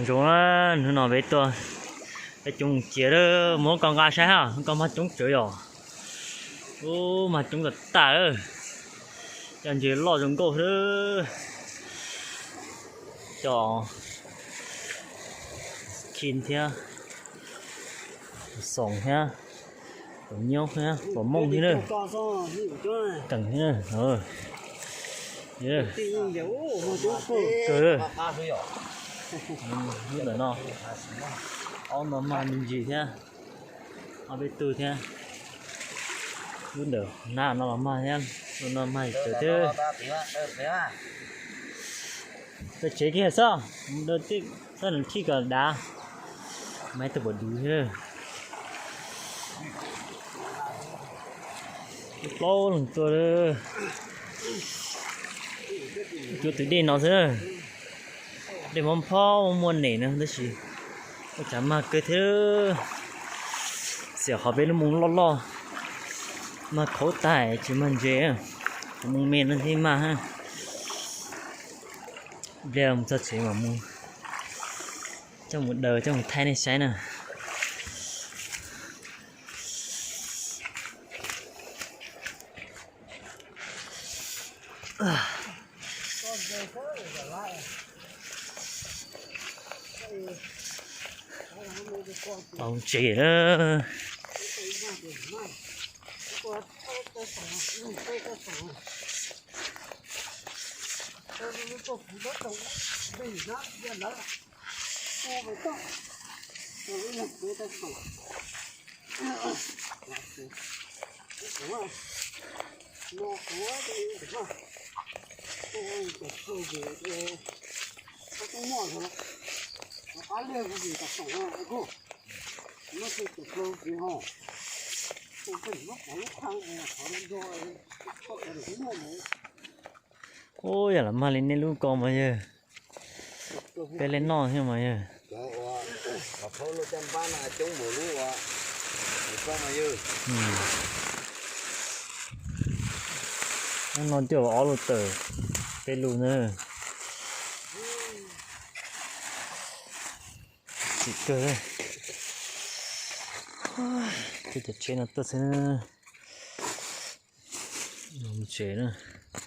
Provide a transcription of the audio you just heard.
Zoo na, hnub no peb tuaj, peb coob mus ciav lawm, muab koj nqa saib ha, koj mag coob tsawv yom. Ub, mag coob tas tas lawm. Cov ntses loj zoo nkauj xwb. Cov khin thiab, xoom thiab, pom nyob thiab, pom mooj thiab na. Keem thiab na. Kawg. Lub ntawm no, ob no mag me ntsis thiab, ob peb tug thiab. Lub ntawm nab no los mag thiab, lub no mag tsawv thiab. Koj tsev kiag xwb, xab nws khij kom dav, mas ib tug pom duv thiab. Plaub leeg tuaj, tuaj tus dej no xwb. Dej mob phob muaj nem no tab sis ua cas mag kawg thiab. Xiam qhov peb lub moos loj loj, mag khaub tag tsis mag ntses, kuv moos me no thiaj mag. Pliag mus txog tsev mam mus, coj mus daws coj mus thaij nej saib na. Tau ntses na. Ub, yog los mag li nej lub ko mas yawg, peb li noj thiab mas yawg. No coj ob lub tawm, peb lub na. Txim kawg, tej cov tsheb no tuaj xwb. Mus tsev na.